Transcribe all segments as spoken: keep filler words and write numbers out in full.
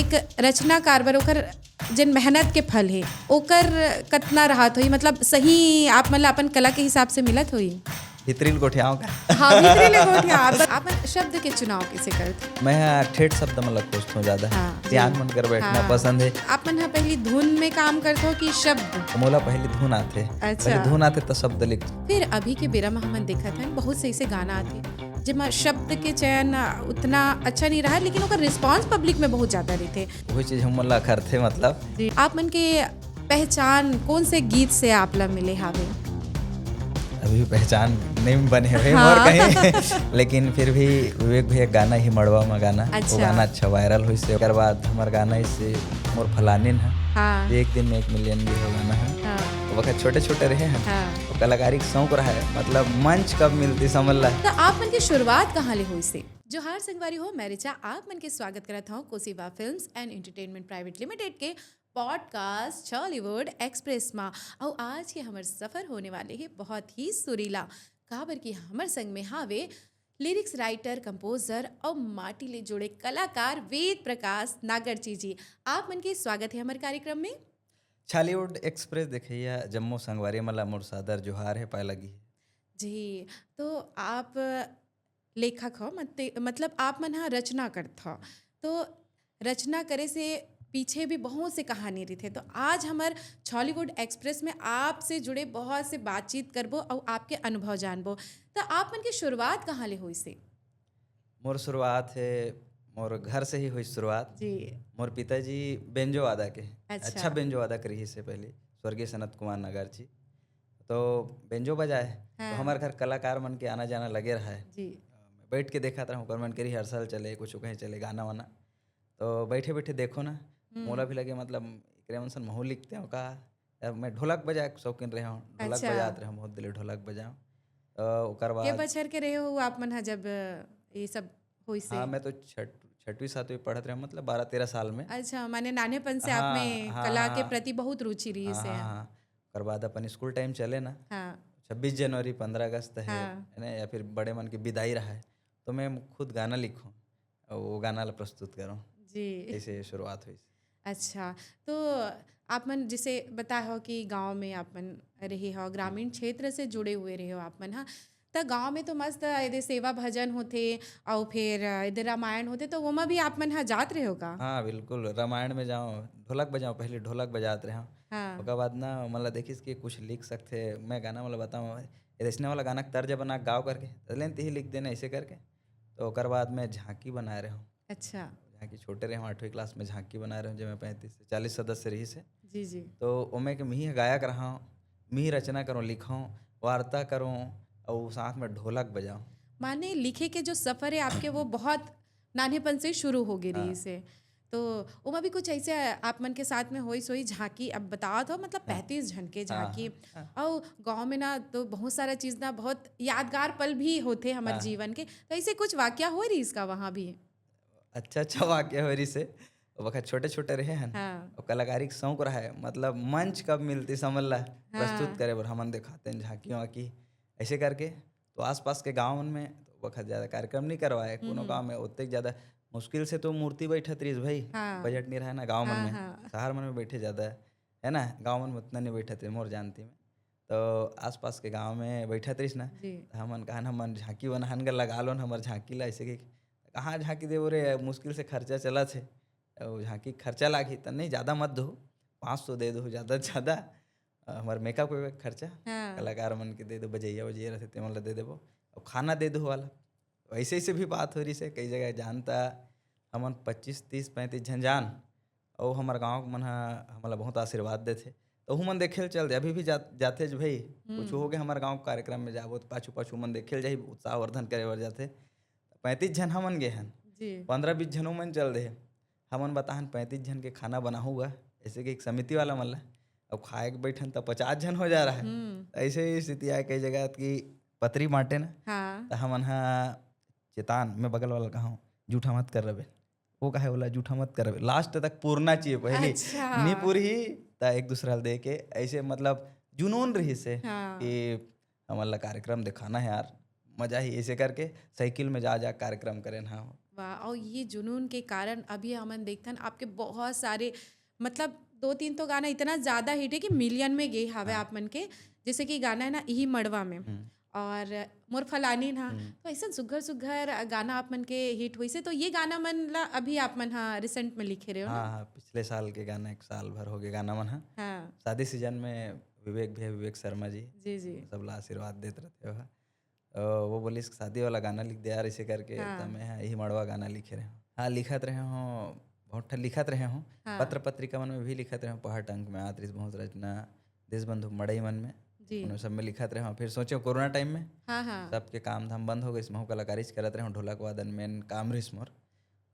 एक रचनाकार बर ओकर जेन मेहनत के फल हे, ओकर कतना राहत होही? मतलब, सही आप मन ला अपन कला के हिसाब से मिलत होही? भीतरी ल गोठियाओ का? हाँ, भीतरी ले गोठिया। आप, आप मन शब्द के चुनाव कैसे करत? मैं ह ठेठ शब्द मन ला खोजथों ज्यादा। हाँ, जी। सियान मन कर बैठना हाँ। पसंद है। आप मन ह पहली धुन में काम करत हो कि शब्द? मोला पहली धुन आथे। अच्छा। पहली धुन आथे त शब्द लिख। फिर अभी के बेरा में हमन देखत हन, बहुत से ऐसे गाना आथे जेमा शब्द के चयन उतना अच्छा नहीं रहा, लेकिन ओकर रिस्पॉन्स पब्लिक में बहुत ज्यादा रहिथे। वही चीज हम मन ला करथे, मतलब। जी, आप मन के पहचान कौन से गीत से आप ला मिले हावे? अभी पहचान नहीं बने हुए हाँ। मोर कहीं, लेकिन फिर भी विवेक भैया गाना ही मड़वा में गाना, अच्छा। वो गाना अच्छा वायरल होइस। ओकर बाद हमर गाना इसे मोर फलानिन है, हाँ। एक दिन में एक मिलियन भी हो गाना है। हाँ। तो वक्त छोटे छोटे रहे हैं, हाँ। तो कलाकारी के शौक रहा है, मतलब मंच कब मिलती समझ ला। तो आप मन के शुरुआत कहाँ ले होइस? जोहार संगवारी हो, मैं रिचा आप मन के स्वागत करत हूँ Kosiva films and entertainment private limited के पॉडकास्ट छॉलीवुड एक्सप्रेस मा। अउ आज के हमर सफर होने वाले है बहुत ही सुरीला, काबर कि हमर संग में हावे लिरिक्स राइटर, कंपोजर अउ माटी ले जुड़े कलाकार वेद प्रकाश नागरची जी। आप मन के स्वागत है हमर कार्यक्रम में। छॉलीवुड एक्सप्रेस देखैया जम्मो संगवारी मन ला मोर सादर जोहार है, पाए लगी। जी, तो आप लेखक हो, मत-, मतलब आप मन ह रचना करत हो, तो रचना करे से पीछे भी बहुत से कहानी रहिथे। तो आज हमर छॉलीवुड एक्सप्रेस में आपसे जुड़े बहुत से बातचीत करबो अउ आपके अनुभव जानबो। तो आप मन के शुरुआत कहाँ ले होइस? मोर शुरुआत है, मोर घर से ही हुई शुरुआत। जी। मोर पिताजी बेंजो वादक है, अच्छा। अच्छा बेंजो वादक रहिस हे पहले, स्वर्गीय सनत कुमार नागरची। तो बेंजो बजाए, हाँ। तो हमर घर कलाकार मन के आना जाना लगे रहा है। जी। मैं बैठ के देखत रहूँ, ओकर मन के रिहर्सल चले, कुछ कहीं चले, गाना वाना। तो बैठे बैठे देखो ना, हम्म। मोला भी लगे, मतलब, एकरे मन सन महू लिखते हो का? अब मैं ढोलक बजाए के शौकीन रहे हूँ, ढोलक अच्छा। बजात रहे हूँ, बहुत दिले ढोलक बजाओ। तो ओकर के बाद बछर के रहे हो आप मन ह जब ये सब होइस? हाँ, मैं तो छठ छठवीं सातवीं पढ़त रहे हूँ, मतलब बारह तेरह साल में। अच्छा, माने नानेपन से हाँ, आप में हाँ, कला के हाँ। प्रति बहुत रुचि रहिस हाँ, हे। हाँ, हाँ। ओकर बाद अपन स्कूल टाइम चले ना, हाँ। छब्बीस जनवरी, पन्द्रह अगस्त है, हाँ। है ना, या फिर बड़े मन के विदाई रहा है, तो मैं खुद गाना लिखूँ और वो गाना ला प्रस्तुत करूँ। जी। ऐसे शुरुआत हुई। अच्छा, तो आप मन जैसे बताए हो कि गांव में आप मन रहे हो, ग्रामीण क्षेत्र से जुड़े हुए रहे हो आप मन, हाँ, त गांव में तो मस्त एदे सेवा भजन होथे, अउ फिर एदे रामायण होथे, तो ओमा भी आप मन ह जात रहे हो का? हाँ, बिल्कुल, रामायण में जाओ, ढोलक बजाओ, पहले ढोलक बजात रहे। हाँ। ओकर बाद ना, मतलब, देखिस कि कुछ लिख सकथे, मैं गाना, मतलब, बताऊँ, "ए, ऐसने वाला गाना के तर्ज बना, गाओ," करके, "त लेन, तिही लिख देना," ऐसे करके। तो ओकर बाद मैं झांकी बनाए रहे हूँ। अच्छा। झांकी, छोटे रहे हूँ, आठवीं क्लास में झांकी बनाए रहे हूँ, जेमे पैंतीस से चालीस सदस्य रहिस हे। जी, जी। तो ओमे के मिही गायक रहा हूँ, मिही रचना करूँ, लिखूँ, वार्ता करूँ, और साथ में ढोलक बजाऊँ। माने लिखे के जो सफर है आपके, वो बहुत नान्हेपन से शुरू हो गे हाँ। रहिस हे। तो ओमा भी कुछ ऐसे आप मन के साथ में होइस होही झांकी, अब बतावत हो, मतलब, हाँ। पैंतीस झन के हाँ, झांकी। हाँ, अउ गांव में ना तो बहुत सारा चीज ना, बहुत यादगार पल भी होथे हमर हाँ। जीवन के, तो ऐसे कुछ वाकया हो रहिस का वहाँ भी? अच्छा, अच्छा वाकया हो रहिस हे। ओ बखत छोटे-छोटे रहे हन। हाँ। अउ कलाकारी के शौक रहा है, मतलब, मंच कब मिलती समझ ला, हाँ। प्रस्तुत करे बर हमन देखाते हैं झांकी वाकी, ऐसे करके। तो आसपास के गाँव मन में तो ओ बखत ज्यादा कार्यक्रम नहीं करवाए, कोनो हम्म। गाँव में ओतेक ज्यादा मुश्किल से तो मूर्ति बैठत रहिस भाई, हाँ। बजट नहीं रहे ना गाँव मन हाँ, में, हाँ। शहर मन में बैठे ज्यादा है ना, गाँव मन में उतना नहीं बैठत रहे मोर जानती में। तो आसपास के गाँव में बैठत रहिस ना, जी। त हमन कहन, "हमन झांकी बनाहन गा, लगा लो न हमर झांकी ला," ऐसे कि, "कहाँ झांकी देबो रे, मुश्किल से खर्चा चलत हे, अउ झांकी के खर्चा लागही त नहीं, ज्यादा मत दो, पाँच सौ दे दो ज्यादा से ज्यादा, अ, हमर मेकअप वेकअप के खर्चा, हाँ। कलाकार मन के दे दो, बजैया वजैया रहते तेमन ला दे देबो, अउ खाना दे दो," वाला। वैसे ऐसे भी बात हो रहिस हे, कई जगह जानता हमन पच्चीस, तीस, पैंतीस झन जान, अउ हमर गाँव के मन ह हमन ला बहुत आशीर्वाद देथे। त ओहू मन देखे ल चल दे, अभी भी जा-, जाथे ज भाई, कुछ हम्म। हो गए हमर गाँव के कार्यक्रम में जाबो त पाछू पाछू मन देखे ल जाही, उत्साहवर्धन करे बर जाथे। पैंतीस झन हमन गे हन, जी। पन्द्रह बीस झन ओमन चल दे, हमन बताहन पैंतीस झन के खाना बनाहू गा, ऐसे कि एक समिति वाला मन ला, अब खाए के बैठन त पचास झन हो जा रहा है। हम्म। ऐसे ही स्थिति आए कई जगह कि पतरी बांटे ना, हाँ। त हमन ह चेतान, मैं बगल वाला कहा हूँ, "जूठा मत कर रबे," वो कहे, "ओला जूठा मत कर रबे, लास्ट तक पूरना चाहिए पहले, अच्छा। नी पूरही त एक दूसरा ल दे के," ऐसे, मतलब, जुनून रहिस हे हाँ। कि हमन ला कार्यक्रम दिखाना है यार, मजा ही, ऐसे करके साइकिल में जा जा कार्यक्रम करेन। हाँ, वाह, और ये जुनून के कारण अभी हमन देखथन आपके बहुत सारे, मतलब, दो तीन तो गाना इतना ज्यादा हिट है कि मिलियन में गे हावे आप मन के। जैसे कि गाना है ना, इही मड़वा में, और मोर फलानी ना, तो ऐसा सुघर सुघर गाना आप मन के हिट हुई से। तो ये गाना मन ला अभी आप मन हा रिसेंट में लिखे रहे हो ना? हाँ हाँ, पिछले साल के गाना, एक साल भर हो गए गाना मन हा। हाँ। शादी सीजन में विवेक भैया, विवेक शर्मा जी जी जी। सबला आशीर्वाद देत रहते हो। अ, वो बोलिस शादी वाला गाना लिख दे यार, इसे करके। हाँ। तो मैं हाँ, यही मड़वा गाना लिखे रहे हूँ। हाँ, लिखत रहे हूँ, बहुत ठन लिखत रहे हूँ। हाँ। पत्र पत्रिका मन में भी लिखत रहे हूँ, पहाट अंक में आत रहिस बहुत रचना, देश बंधु मड़ई मन में, जी। उन सब में लिखत रहे हूँ। फिर सोचे कोरोना टाइम में हाँ हाँ। सबके काम धाम बंद हो गइस, महू कलाकारी च करत रहे हूँ, ढोलक वादन मेन काम रहिस मोर।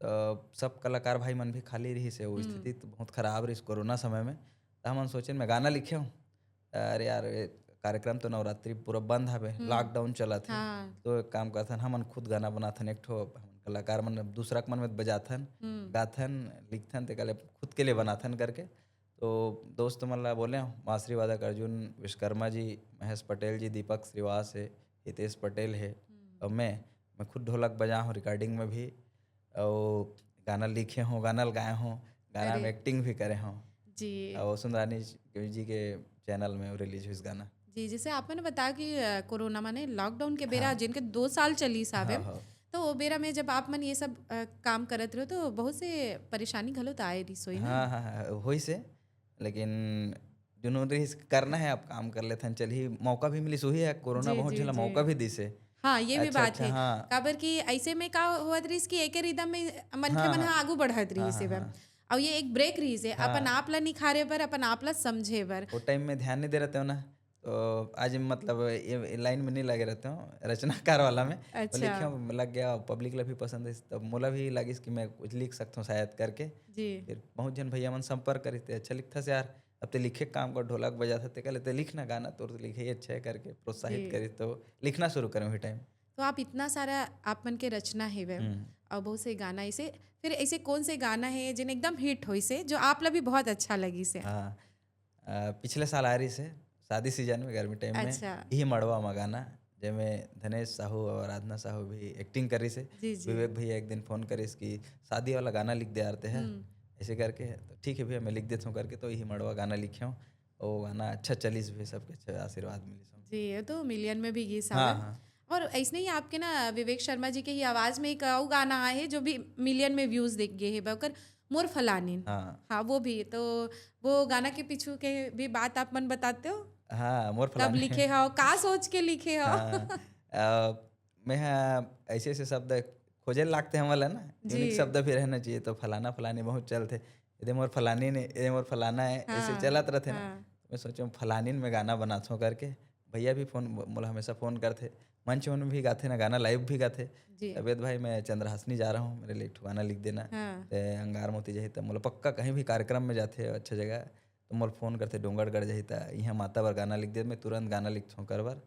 तो सब कलाकार भाई मन भी खाली रहिस हे, वो स्थिति तो बहुत खराब रहिस कोरोना समय में। तो हमन सोचेन मैं गाना लिखे हूँ, अरे यार, ये कार्यक्रम तो नवरात्रि पूरा बंद हवे, लॉकडाउन चलत हे। हाँ। तो एक काम करथन, हमन खुद गाना बनाथन एक ठो, हमन कलाकार मन दूसरा के मन में बजाथन, गाथन, लिखथन, ते कले खुद के लिए बनाथन करके। तो दोस्त मन ला बोले हूँ, मास्टरी वादक अर्जुन विश्वकर्मा जी, महेश पटेल जी, दीपक श्रीवास है, हितेश पटेल है, और मैं मैं खुद ढोलक बजा हूँ रिकॉर्डिंग में भी, और गाना लिखे हूँ, गाना ल गाए हूँ, गाना में एक्टिंग भी करे हूँ। जी। और सुंदरानी जी के चैनल में रिलीज हुई गाना। जी, जैसे आप मन बताया कि अ, कोरोना माने लॉकडाउन के बेरा, जिनके दो साल चलिस हावे, हाँ, हाँ। तो वो बेरा में जब आप मन ये सब अ, काम करत रहो तो बहुत से परेशानी घलो तो आए रहिस होही ना? हाँ हाँ हाँ, होइस हे, लेकिन जुनून रहिस करना है, अब काम कर लेथन, चल ही मौका भी मिलिस, उही है, कोरोना जी, बहुत जी, झन ला जी। मौका भी दिस हे। हाँ, ये भी अच्छा, बात अच्छा, है। हाँ। काबर कि ऐसे में का होवत रहिस कि एके रिदम में मनखे हाँ, मन ह हाँ। आगू बढ़त रहिस हाँ, हे। हाँ। और ये एक ब्रेक रहिस हे, अपन आप ला निखारे बर, अपन आप ला समझे बर। वो टाइम में ध्यान नहीं दे रहते हो ना, तो आज मतलब ये लाइन में नहीं लगे रहते हो, रचनाकार वाला में। अच्छा। लिखे हूँ, लग गया, पब्लिक ला भी पसंद है, तब मोला भी लगिस कि मैं कुछ लिख सकता हूँ शायद करके। जी। फिर बहुत झन भैया मन संपर्क करिस, ते अच्छा लिखथस यार, अब ते लिखे काम कर, ढोलक बजाथस, ते कहले ते लिख ना गाना, तोर तो लिखे ही अच्छा है करके प्रोत्साहित जी। करिस, तो लिखना शुरू करें वही टाइम। तो आप इतना सारा आप मन के रचना हेवे हम्म। और बहुत से गाना ऐसे, फिर ऐसे कौन से गाना है जिन एकदम हिट होइस हे, जो आप ला भी बहुत अच्छा लगिस हे? हाँ, अ, पिछले साल आ रहिस हे शादी सीजन में, गर्मी टाइम में, अच्छा। यही मड़वा मा गाना, जेमे धनेश साहू और आराधना साहू भी एक्टिंग कर रहिस हे। जी, जी। विवेक भैया एक दिन फोन करिस कि शादी वाला गाना लिख दे यार ते है, हम्म। ऐसे करके। तो ठीक है भैया, मैं लिख देता हूँ करके, तो यही मड़वा गाना लिखे हूँ। वो गाना अच्छा चलिस भी, सबके अच्छा आशीर्वाद मिलिस। जी, ये तो मिलियन में भी गिस हाँ, हावे। हाँ। और ऐसने ही आपके ना विवेक शर्मा जी के ही आवाज में एक अउ गाना आए हे जो भी मिलियन में व्यूज देख गए हे, ओकर मोर फलानीन। हाँ। हाँ, वो भी। तो वो गाना के पीछू के भी बात आप मन बताते हो? हाँ, मोर कब फलानी। लिखे हो, का सोच के लिखे हो? हाँ, अ, मैं हाँ ऐसे ऐसे शब्द खोजे लागते हमन ला ना, जी। यूनिक शब्द भी रहना चाहिए। तो फलाना फलानी बहुत चलते, ये दे मोर फलानी ने, ये दे मोर फलाना है, ऐसे हाँ, चलत रहते ना। हाँ। मैं सोचे फलानीन में गाना बनाथों करके, भैया भी फोन, मोला हमेशा फोन करते, मंच में भी गाते ना गाना, लाइव भी गाते। जी। तबियत भाई, मैं चंद्रहासनी जा रहा हूँ, मेरे लिए एक ठो गाना लिख देना। हाँ। ते अंगार मोती जही, तब मोला पक्का कहीं भी कार्यक्रम में जाते अच्छा जगह, तो मोला फोन करते, डोंगरगढ़ जही, त यहाँ माता बर गाना लिख दे, मैं तुरंत गाना लिखथों कर बर।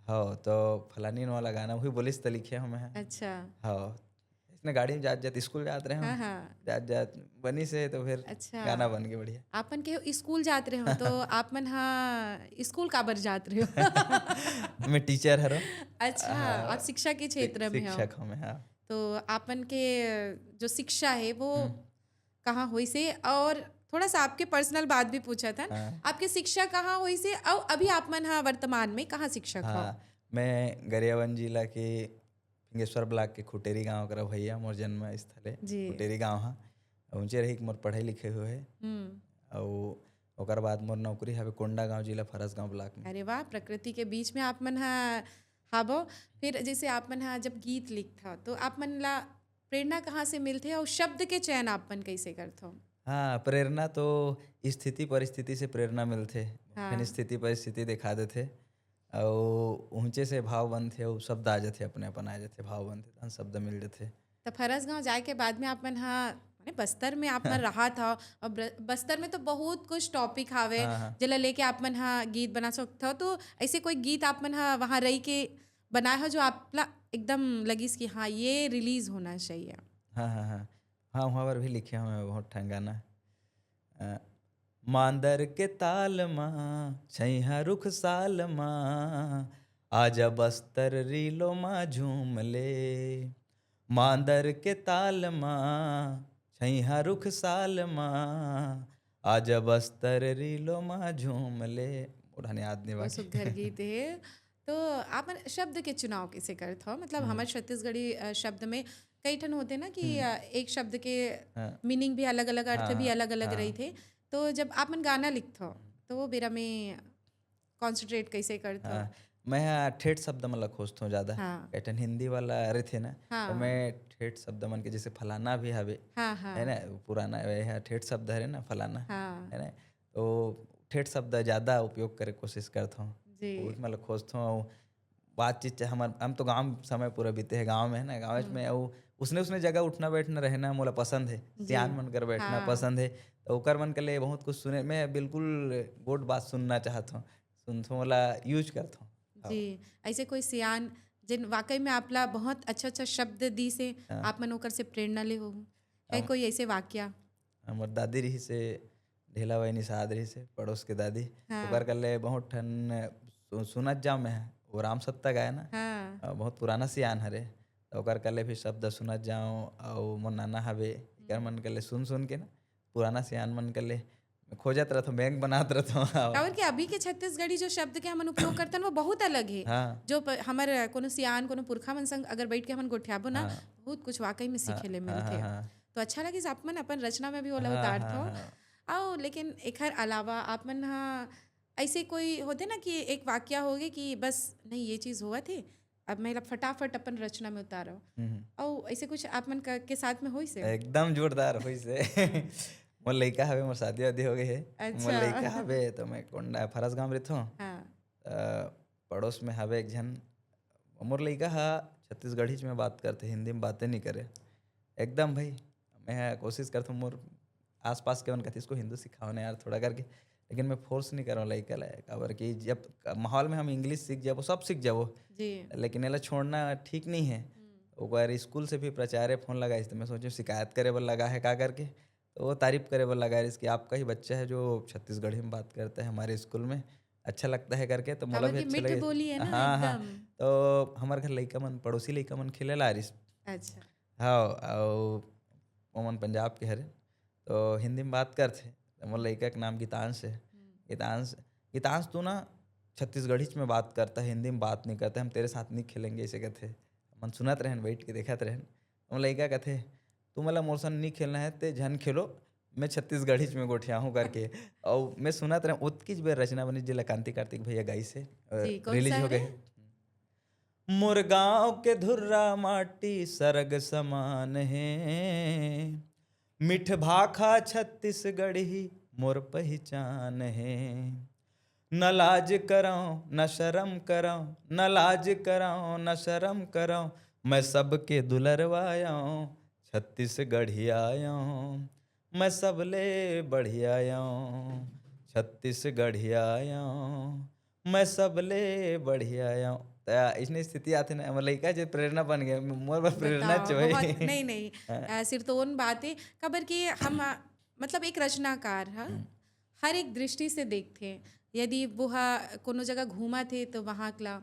हाँ, तो फलानीन वाला गाना वही बोलिस त लिखे हूँ मैं। अच्छा। हाँ, इसने गाड़ी में जात जात, स्कूल जात रहे हाँ, हूँ, हाँ। जात जात बनिस हे, तो फिर अच्छा। गाना बन के बढ़िया। आपन के स्कूल जात रहे हो, तो आप मन हा स्कूल काबर जात रहे हो? मैं टीचर हरो। अच्छा, आप शिक्षा के क्षेत्र में हो। शिक्षक हूँ मैं, हाँ। तो आपन के जो शिक्षा है वो कहाँ होइस हे, और थोड़ा सा आपके पर्सनल बात भी पूछा था। हाँ। आपके शिक्षा कहाँ होइस हे, और अभी आप मन हा वर्तमान में कहाँ शिक्षक हो? हाँ, मैं गरियाबंद जिला के फिंगेश्वर ब्लॉक के खुटेरी गांव करा भैया, मोर जन्म स्थल है जी। खुटेरी गांव हा। ऊंचे रही कि मोर पढ़ाई लिखे हुए है। हम्म। और ओकर बाद मोर नौकरी हवे कोंडागांव जिला फरसगांव ब्लॉक में। अरे वाह, प्रकृति के बीच में आप मन हा हाबो। फिर जैसे आप मन हा जब गीत लिखथा, तो आप मन ला प्रेरणा कहाँ से मिलथे और शब्द के चयन आप मन कैसे करथो? हाँ, प्रेरणा तो स्थिति परिस्थिति से प्रेरणा मिलथे। हाँ। फिर स्थिति परिस्थिति दिखा देथे, और ऊंचे से भाव बनथे, और शब्द आ जाथे, अपने अपन आ जाथे, भाव बनथे, तहन शब्द मिल जाथे। त फरसगांव जाए के बाद में आप मन हा, माने बस्तर में आप मन रहा था, और ब्र-, बस्तर में तो बहुत कुछ टॉपिक हावे, हाँ, हाँ। जेला लेके आप मन हा गीत बना सकथो। तो ऐसे कोई गीत आप मन हा वहाँ रही के बनाए हो जो आप ला एकदम लगिस कि हाँ, ये रिलीज होना चाहिए? हाँ, हाँ, हाँ। हाँ, वहाँ पर भी लिखे हूँ मैं बहुत ठन गाना। अ, मांदर के ताल मा, छैहा रुख साल मा, आजा बस्तर रीलो मा झूम ले। मांदर के ताल मा, छैहा रुख साल मा, आजा बस्तर रीलो मा झूम ले। मोढ़ा ने याद नहीं वो बाकी। सुघर गीत है। तो आप मन शब्द के चुनाव कैसे करत हो? मतलब, हम्म। हमारे छत्तीसगढ़ी अ, शब्द में कई ठन होते ना कि अ, एक शब्द के हाँ। मीनिंग भी अलग अलग, अर्थ हाँ, भी हाँ, अलग अलग हाँ। रही थे। तो जब आप मन गाना लिखत हो, तो वो बेरा में कॉन्सेंट्रेट कैसे करत हो? हाँ, मैं हा ठेठ शब्द मन ला खोजथों ज्यादा। हाँ। कई ठन हिंदी वाला रहिथे ना, हाँ। तो मैं ठेठ शब्द मन के, जैसे फलाना भी हवे, हाँ, हाँ। है ना, पुराना, ये हा ठेठ शब्द हरे ना, फलाना, हाँ। है ना, तो ठेठ शब्द ज्यादा उपयोग करे कोशिश करथों। जी। वो मतलब खोजथों, अउ बातचीत, चाहे हमर, हम तो गांव समय पूरा बीते हैं गांव में, है ना, गांव हम्म। में, अउ उसने, उसने जगह उठना बैठना रहना मोला पसंद है, जी। सियान मन कर बैठना हाँ। पसंद है, तो ओकर मन के लिए बहुत कुछ सुने, मैं बिल्कुल गोट बात सुनना चाहत हूँ, सुनथों, ओला यूज करथों। जी, ऐसे कोई सियान जिन वाकई में आपला बहुत अच्छा अच्छा शब्द दी से, हाँ। आप मन ओकर से प्रेरणा ले हो, है हम- कोई ऐसे वाक्य? हमर दादी रही से, ढेला वाई निषाद रही से, पड़ोस के दादी, हाँ। ओकर कर ले बहुत ठन सु-, सुनत जाओ मैं, वो राम सत्ता गाए ना, हाँ। अ, बहुत पुराना सियान हरे, तो ओकर कर ले भी शब्द सुनत जाओ, अउ मोर नाना हवे, एकर मन कर ले सुन सुन के ना, पुराना सियान मन कर ले मैं खोजत रहथों, बैंक बनात रहथों। काबर कि अभी के छत्तीसगढ़ी जो शब्द के हमन उपयोग करथन, वो बहुत अलग है। हाँ। जो प-, हमर कोनो सियान, कोनो पुरखा मन संग अगर बैठ के हमन गोठियाबो ना, हाँ। बहुत कुछ वाकई में सीखे ले हाँ, मिलथे। हाँ, हाँ। तो अच्छा लगिस आप मन अपन रचना में भी ओला हाँ, उतारथो। हाँ, हाँ। अउ लेकिन एखर अलावा आप मन हा ऐसे कोई होथे ना कि एक वाक्य होगे कि बस नहीं, ये चीज होवत हे, अब मैं एला फटाफट अपन रचना में उतारव, हम्म। अउ ऐसे कुछ आप मन का, के साथ में होइस हे? एकदम जोरदार होइस हे। मोर लइका हवे, मोर शादी वादी हो गई है। अच्छा। मोर लइका हवे तो मैं कोंडा फरस गांव रहिथों। हाँ। अ, पड़ोस में हवे एक झन, मोर लइका हा छत्तीसगढ़ीच में बात करथे, हिंदी में बातें नहीं करे एकदम भाई। मैं हा कोशिश करथों, मोर आसपास के मन कथे, "इसको हिंदी सिखाओ ना यार थोड़ा," करके, लेकिन मैं फोर्स नहीं करव लइका ला, काबर कि जब माहौल में हम इंग्लिश सीख जाबो, सब सीख जाबो, जी। लेकिन एला छोड़ना ठीक नहीं है। हम्म। ओकर स्कूल से भी प्राचार्य फोन लगाइस, तो मैं सोचें शिकायत करे बर लगा है का करके, तो वो तारीफ करे बर लगा रहिस कि आपका ही बच्चा है जो छत्तीसगढ़ी में बात करता है हमारे स्कूल में, अच्छा लगता है करके, तो मोला काबर भी कि अच्छा मीठ लगे। बोली है ना हाँ, हाँ। एकदम। तो हमारे घर लइका मन, पड़ोसी लइका मन खेले ला रिस। अच्छा। हाँ, अउ ओमन पंजाब के हरे, तो हिंदी में बात करथे। तो मोर लइका के नाम गीतांश है। गीतांश, गीतांश, तू ना छत्तीसगढ़ीच में बात करता है, हिंदी में बात नहीं करता, हम तेरे साथ नहीं खेलेंगे, ऐसे कहथे। मन सुनत रहन, बैठ के देखत रहन। मोर लइका कहथे, "तू मला मोर संग नहीं खेलना है, ते झन खेलो, मैं छत्तीसगढ़ीच में गोठिया हूँ," करके। अउ मैं सुनत रहन, ओतकीच बेर रचना बनी, जेला कांति कार्तिक भैया गाइस हे, अ, जी, कौन रिलीज सा हो है गए रे? हे। मोर गांव के धुर्रा माटी सरग समान हे, मिठ भाखा छत्तीसगढ़ी मोर पहिचान हे। न लाज करंव, न शरम करंव, न लाज करंव, न शरम करंव, मैं सबके दुलरवायंव, छत्तीसगढ़ियायंव, मैं सबले बढ़ियायंव, छत्तीसगढ़ियायंव, मैं सबले बढ़ियायंव। त अइसने स्थिति आथे ना, हमर लइका जे प्रेरणा बन गए, मोर बर प्रेरणा बताओ, चाही। बहुत, नहीं, नहीं। हाँ। अ, सिरतोन बात हे, काबर कि हम, अ, मतलब, एक रचनाकार ह, हम्म। हर एक दृष्टि से देखथे। यदि वो ह कोनो जगह घूमत हे, तो वहाँ ला,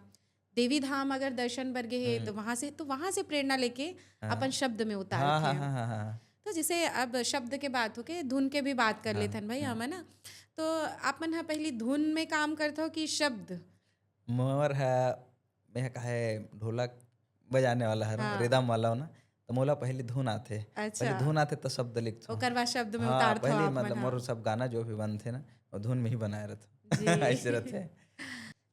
देवी धाम अगर दर्शन बर गे हे, हम्म। तो वहाँ से, तो वहाँ से प्रेरणा लेके हाँ। अपन शब्द में हाँ, उतारथे। हाँ, हाँ, हाँ, हाँ। तो जैसे अब शब्द के बात होके, धुन के भी बात कर हाँ, लेथन भाई, हाँ। हम, है ना? तो आप मन ह पहली धुन में काम करथो कि शब्द? मोर ह, मैं ह काहे ढोलक बजाने वाला हरंव, हाँ। रिदम वाला हो ना, तो मोला पहली धुन आथे। अच्छा। पहली धुन आथे तो शब्द लिखथों। ओकर बाद शब्द में हाँ, उतारथो पहली आप मन मतलब ह। मोर सब गाना जो भी बनथे ना, वो धुन में ही बनाए रहथों। जी। ऐसे रहथे।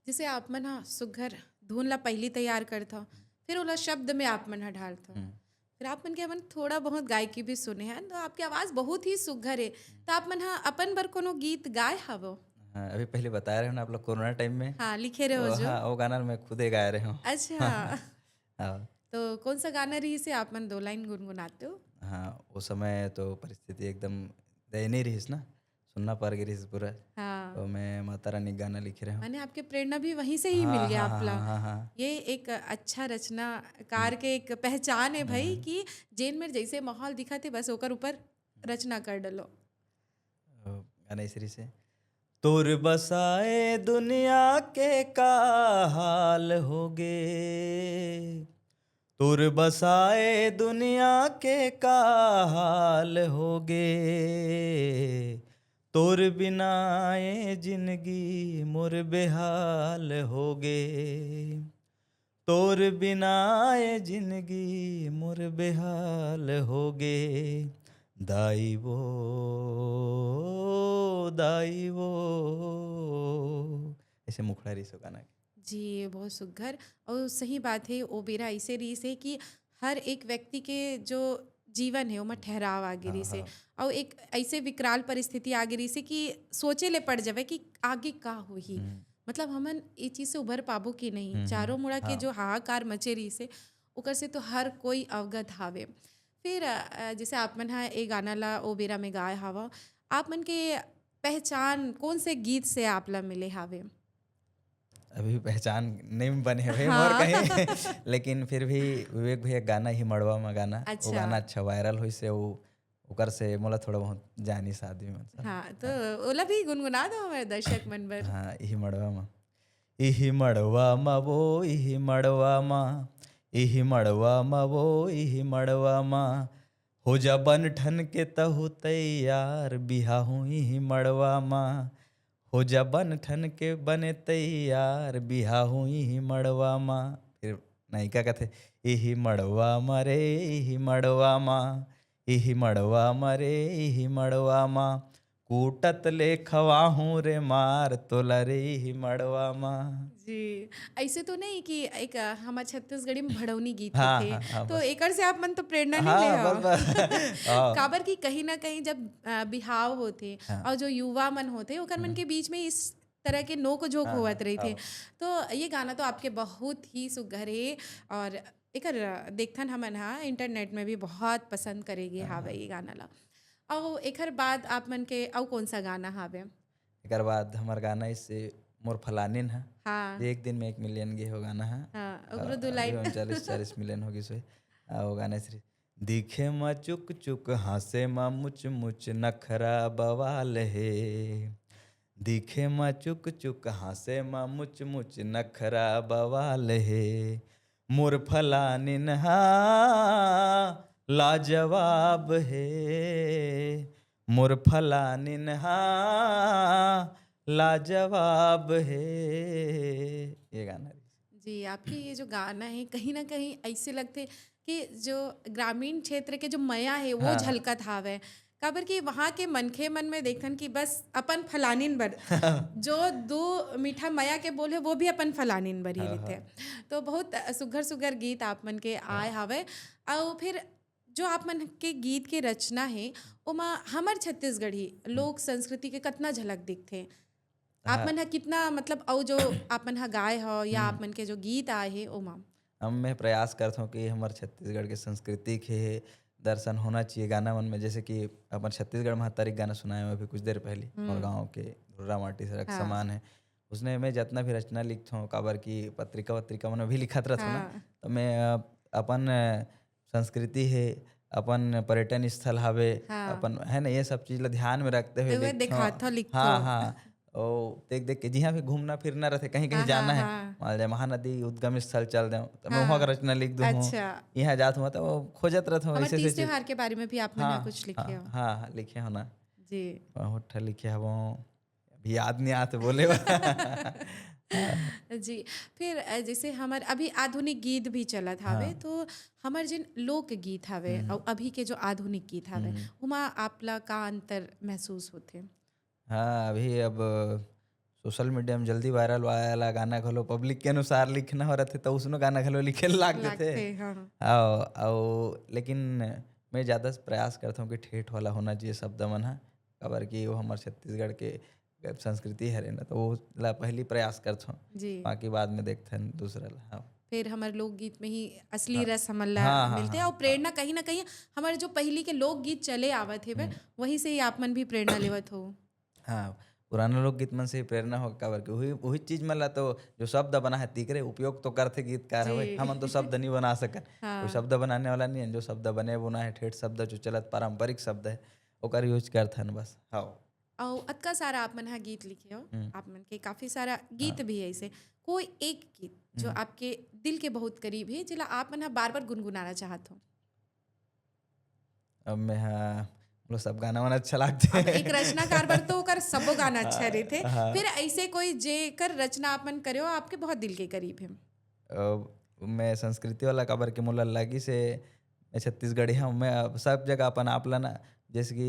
जैसे आप मन ह सुघर धुन ला पहली तैयार करथो, फिर ओला शब्द में आप मन ह ढालथो, हम्म। फिर आप मन के हमन थोड़ा बहुत गायकी भी सुने हैं, तो आपकी आवाज बहुत ही सुघर है। तो आप मन ह अपन बर कोनो गीत गाए हवो? हाँ, अभी पहले बताए रहे ना आप लोग कोरोना टाइम में। हाँ, लिखे रहे हो वो, जो। हाँ, वो गाना मैं खुदे गाए रहे हूँ। अच्छा। हाँ। तो कौन सा गाना रहिस हे, आप मन दो लाइन गुनगुनाते हो? हाँ, वो समय तो परिस्थिति एकदम दयनीय रहिस ना, सुनना पड़ गई रहिस पूरा। हाँ। तो मैं माता रानी गाना लिखे रहे हूँ। माने आपके प्रेरणा भी वहीं से ही हाँ, मिल गया हाँ, हाँ, आपला। हाँ, हाँ। ये एक अच्छा रचनाकार के एक पहचान है भाई, कि जेन में जैसे माहौल दिखत हे, बस ओकर ऊपर रचना कर डलो। गाना इस तरह से, तोर बसाए दुनिया के का हाल होगे, तोर बसाए दुनिया के का हाल होगे, तोर बिना ए जिंदगी मोर बेहाल होगे, तोर बिना ए जिंदगी मोर बेहाल होगे, दाई वो, दाई वो। ऐसे मुखड़ा रहिस ओ गाना के। जी, बहुत सुघर। और सही बात है, ओ बेरा ऐसे रहिस है कि हर एक व्यक्ति के जो जीवन है, ओमा ठहराव आगे रहिस है। हाँ। और एक ऐसे विकराल परिस्थिति आगे रहिस है कि सोचे ले पड़ जावे कि आगे का होही। हम्म। मतलब, हमन ये चीज से उभर पाबो कि नहीं? हम्म, चारों मुड़ा के हाँ। जो हाहाकार मचे रहिस है, ओकर से तो हर कोई अवगत हावे। फिर, अ, जैसे आप मन हा ए गाना ला ओ बेरा में गाए हावा, आप मन के पहचान कौन से गीत से आप ला मिले हावे? अभी पहचान नहीं बने हुए हाँ। मोर कहीं, लेकिन फिर भी विवेक भैया गाना ही मड़वा मा गाना, वो अच्छा। गाना अच्छा वायरल होइस हे, वो ओकर से मोला थोड़ा बहुत जानिस आदमी मन सब। हाँ, तो ओला भी गुनगुना दो हमारे दर्शक मन बर। हाँ, इही मड़वा मा, इही मड़वा मा वो, इही मड़वा मा, इही मड़वा मा वो, इही मड़वा मा, हो जा बन ठन के तहु तैयार, बिहा हुई ही मड़वा मा। हो जा बन ठन के बने तैयार, बिहा हुई ही मड़वा मा। फिर नायिका कथे, इही मड़वा मा रे, इही मड़वा मा, इही मड़वा मा रे, इही मड़वा मा, कूटत ले खवाहूं रे मार तोला रे, इही मड़वा मा। जी, ऐसे तो नहीं कि एक, अ, हमार छत्तीसगढ़ी में भड़ौनी गीत हाँ, होथे, हाँ, हाँ, तो बस। एकर से आप मन तो प्रेरणा नहीं हाँ, ले बस, हव। बस। हाँ। काबर कि कहीं ना कहीं जब, अ, बिहाव होथे हाँ। और जो युवा मन होथे, ओकर मन हम्म। के बीच में इस तरह के नोक झोंक हाँ, होवत हाँ, रहिथे। हाँ। तो ये गाना तो आपके बहुत ही सुघर हे और एकर देखथन हमन हा इंटरनेट में भी बहुत पसंद करे गे हाँ, हावे हाँ। ये गाना ला। अउ एकर बाद आप मन के अउ कौन सा गाना हावे? एकर बाद हमर गाना इसे मोर फलानिन ह। हाँ। एक दिन में एक मिलियन गे हो गाना ह। हाँ, ओकरो दू अ, लाइन। अभी चालीस, चालीस मिलियन हो गिस होही। आ, वो गाना इसे, दिखे म चुक चुक, हाँसे म मुच मुच, नखरा बवाल हे। दिखे म चुक चुक, हाँसे म मुच मुच, नखरा बवाल हे। मोर फलानिन हा लाजवाब हे, मोर फलानिन हा लाजवाब हे। ये गाना रहिस। जी, आपके ये जो गाना है, कहीं ना कहीं ऐसे लगथे कि जो ग्रामीण क्षेत्र के जो मया है, वो हाँ। झलकत हावय। काबर कि वहाँ के मनखे मन में देखथन कि बस अपन फलानिन बर, जो दो मीठा मया के बोल है, वो भी अपन फलानिन बर ही हाँ, रहिथे। हाँ। तो बहुत सुघर सुघर गीत आप मन के हाँ। आय हावय। अउ फिर जो आप मन के गीत के रचना है, ओमा हमर छत्तीसगढ़ी लोक संस्कृति के कतना झलक दिखथे? आप हाँ। मन ह कितना, मतलब, अउ जो आप मन ह गाए हो या हम्म। आप मन के जो गीत आए हे, ओमा? हम, मैं प्रयास करत हूँ कि हमर छत्तीसगढ़ के संस्कृति के दर्शन होना चाहिए गाना मन में। जैसे कि अपन छत्तीसगढ़ महतारी गाना सुनाए हूँ अभी कुछ देर पहले, हम्म। मोर गाँव के धुर्रा माटी सड़क हाँ। समान है, उसने मैं जितना भी रचना लिखत हूँ, काबर कि पत्रिका वत्रिका मन में भी लिखत रहत हूँ ना, हाँ। तो मैं, अ, अपन, अ, संस्कृति हे, अपन पर्यटन स्थल हावे, हाँ। अपन, है ना, ये सब चीज ला ध्यान में रखते हुए तो वो लिखथों। दिखाथो, लिखथो। हाँ, हाँ। ओ, देख देख के जिहाँ भी घूमना फिरना रहथे, कहीं कहीं हाँ, जाना हाँ, है, हाँ। मान ले महानदी उद्गम स्थल चल देव, तो मैं हाँ। वहाँ का रचना लिख दूँ। अच्छा। यहाँ जात हूँ तो वो खोजत रहत हूँ, हमर ऐसे तीज ऐसे चीज। त्योहार के बारे में भी आप मन हाँ, कुछ लिखे हाँ, हो? हाँ, हाँ, लिखे हो ना। जी। बहुत ठा लिखे हवो। अभी याद नहीं आत बोले बर। जी, फिर, अ, जैसे हमर अभी आधुनिक गीत भी चलत हावे, हाँ। तो हमर जेन लोकगीत हावे हम्म। अउ अभी के जो आधुनिक गीत हावे, हम्म। ओमा आप ला का अंतर महसूस होथे? हाँ, अभी अब सोशल मीडिया में जल्दी वायरल वाला गाना घलो पब्लिक के अनुसार लिखना हो रथे, तो उसनो गाना घलो लिखे लाग देथे। लागथे, हाँ। अउ, अउ, लेकिन मैं ज्यादा प्रयास करता हूँ कि ठेठ वाला होना चाहिए शब्द मन हा, काबर कि वो हमर छत्तीसगढ़ के संस्कृति हरे ना, तो वो ला पहली प्रयास करथों। जी। बाकी बाद में देखथन दूसरा ला। हाँ। फिर हमर लोकगीत में ही असली हाँ। रस हमन ला हाँ, हाँ, मिलथे, हाँ, अउ प्रेरणा हाँ। कहीं ना कहीं हमर जो पहली के लोकगीत चले आवत हेवे, हम्म। वही से ही आप मन भी प्रेरणा लेवत हो। हाँ, पुराना लोकगीत मन से ही प्रेरणा हो, काबर कि वही, वही चीज मन ला तो जो शब्द बना है, तिकरे उपयोग तो करथे गीतकार जी। हवे, हमन तो शब्द नहीं बना सकन। हाँ। कोई शब्द बनाने वाला नहीं है, जो शब्द बने बुना है, ठेठ शब्द जो चलत पारंपरिक शब्द है, ओकर यूज करथन बस। हाँ। अउ अतका सारा आप मन ह गीत लिखे हो, हम्म। आप मन के काफी सारा गीत हाँ। भी है ऐसे, कोई एक गीत जो हम्म। आपके दिल के बहुत करीब है, जेला आप मन ह बार बार गुनगुनाना चाहत हो? अब मैं हा, मतलब, सब गाना वाना अच्छा लगते अब एक रचनाकार बर तो ओकर सबो गाना अच्छा रहते, हाँ। फिर ऐसे कोई जेकर रचना आप मन करे हो, आपके बहुत दिल के करीब है? अब मैं संस्कृति वाला, काबर के मोला लगी से मैं छत्तीसगढ़ी हूँ। मैं अब सब जगह अपन आप ला ना, जैसे कि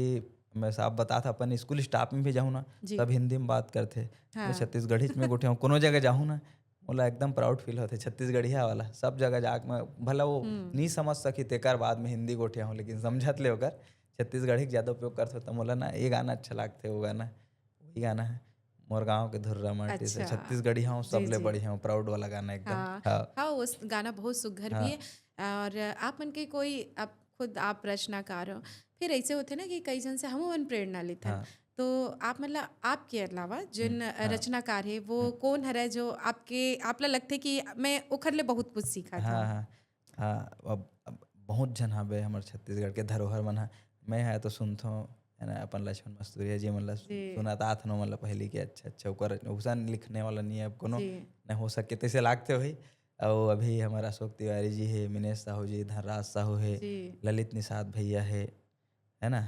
मैं साफ बतात, अपन स्कूल स्टाफ में भी जाहूँ ना, जी। सब हिंदी में बात करते। हाँ। मैं छत्तीसगढ़ी में गोठिया हूँ, कोनो जगह जाहूँ ना, मोला एकदम प्राउड फील होते छत्तीसगढ़िया वाला। सब जगह जाके मैं, भला वो हम्म। नहीं समझ सकी, तेकर बाद में हिंदी गोठिया हूँ, लेकिन समझत ले ओकर छत्तीसगढ़ी के ज्यादा उपयोग करते, तो मोला ना ये गाना अच्छा लगते, वो गाना, वही गाना है, मोर गाँव के धुर्रा माटी से, अच्छा। छत्तीसगढ़ी हूँ, जी, सबले जी। बढ़िया हूँ, प्राउड वाला गाना एकदम। हाँ। हाँ। हाँ, उस गाना बहुत सुघर हाँ। भी है। और आप मन के कोई, आप खुद आप रचनाकार हो, फिर ऐसे होते ना कि कई जन से हम मन प्रेरणा लेथन। हाँ। तो आप, मतलब, आपके अलावा जिन हम्म, हाँ। रचनाकार है, वो हम्म। कौन हरे जो आपके, आप ला लगथे कि मैं ओखर ले बहुत कुछ सीखा था? हाँ, हाँ, हाँ। अब, अब बहुत झन हवे हमर छत्तीसगढ़ के धरोहर मन ह। मैं ह तो सुनथों, है ना, अपन लक्ष्मण मस्तुरिया जी मन ला सु-, जी। सुनातात हन, मन ला पहली के अच्छा, अच्छा, ओकर उसन लिखने वाला नहीं है अब कोनो, जी। नहीं हो सके तैसे लागते होही। अउ अभी हमर अशोक तिवारी जी हे, मिनेश साहू जी, धनराज साहू हे, जी। ललित निषाद भैया हे, है ना,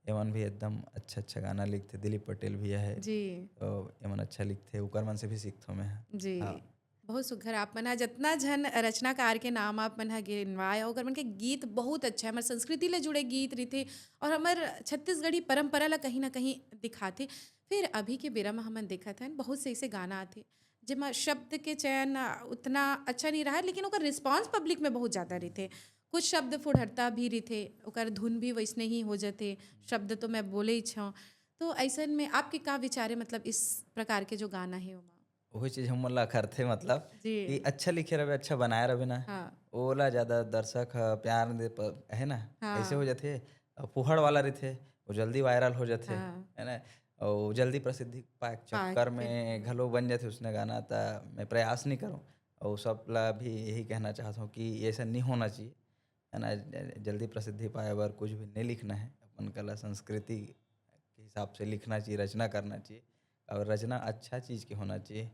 एमन भी एकदम अच्छा, अच्छा गाना लिखथे। दिलीप पटेल भैया हे, जी। तो एमन अच्छा लिखथे, ओकर मन से भी सीखथों मैं ह। जी। हाँ। बहुत सुघर। आप मन ह जतना झन रचनाकार के नाम आप मन ह गिनवाए हो, ओकर मन के गीत बहुत अच्छा है, हमर संस्कृति ले जुड़े गीत रहिथे और हमर छत्तीसगढ़ी परंपरा ला कहीं ना कहीं दिखाथे। फिर अभी के बेरा म हमन देखत हन, बहुत से ऐसे गाना आथे जेमा शब्द के चयन उतना अच्छा नहीं रहा, लेकिन ओकर रिस्पॉन्स पब्लिक में बहुत ज्यादा रहिथे। कुछ शब्द फुड़हरता भी रहिथे, ओकर धुन भी वैसने ही हो जथे, शब्द तो मैं बोले ही छौं। तो ऐसन में आपके का विचार है, मतलब, इस प्रकार के जो गाना है ओमा? वही चीज हमन ला अखरथे, मतलब, जी। कि अच्छा लिखे रहे, अच्छा बनाए रहे ना, हाँ। ओला ज्यादा दर्शक ह प्यार दे प-, है ना, हाँ। ऐसे हो जाथे। अब फुहड़ वाला रहिथे, वो जल्दी वायरल हो जाथे, हाँ। है ना, और जल्दी प्रसिद्धि पाए के पाए चक्कर के। में घलो बन जाथे उसने गाना, त मैं प्रयास नहीं करूँ। और सब ला भी यही कहना चाहता हूँ कि ऐसा नहीं होना चाहिए, है ना। ज-, जल्दी प्रसिद्धि पाए बर कुछ भी नहीं लिखना है, अपन कला संस्कृति के हिसाब से लिखना चाहिए, रचना करना चाहिए, और रचना अच्छा चीज के होना चाहिए।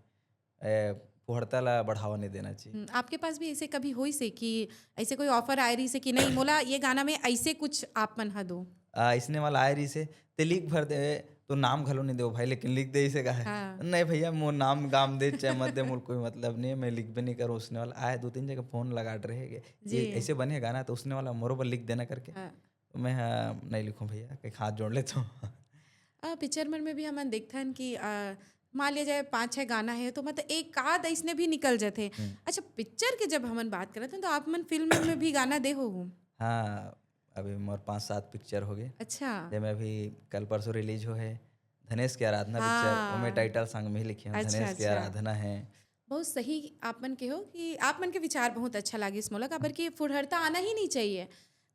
ए, फुहड़ता ला बढ़ावा नहीं देना चाहिए। हम्म, आपके पास भी ऐसे कभी होइस हे कि ऐसे कोई ऑफर आए रहिस हे कि नहीं, मोला ये गाना में ऐसे कुछ आप मन ह दो? आ, इसने वाला आए रहिस हे, ते लिख भर दे, तो नाम घलो नहीं देव भाई, लेकिन लिख दे इसे कहा है। हाँ। नहीं भैया, मोर नाम गाम दे चाहे मत दे, मोर कोई मतलब नहीं है, मैं लिखबे नहीं करूँ। उसने वाला आए, दो तीन जगह फोन लगा रहे हैं कि जी। ये ऐसे बने गाना, तो उसने वाला मोरो पर लिख देना करके। हाँ। तो मैं, हाँ, नहीं लिखूँ भैया, कहीं हाथ जोड़ लेता हूँ। आ, पिक्चर मन में भी हमन देखथन कि, आ, मान लिया जाए पाँच छह गाना है, तो मतलब एक आध ऐसने भी निकल जाथे। हम्म। अच्छा, पिक्चर के जब हमन बात करत हन, तो आप मन फिल्म में भी गाना दे हो? हाँ, अभी मोर पाँच सात पिक्चर हो गए, अच्छा। जेमे अभी कल परसों रिलीज हो है धनेश की आराधना हाँ। पिक्चर, ओमे टाइटल सॉन्ग में ही लिखे हूँ, अच्छा, धनेश की अच्छा। आराधना है। बहुत सही आप मन के हो कि आप मन के विचार बहुत अच्छा लागिस मोला, काबर कि फुहड़ता आना ही नहीं चाहिए।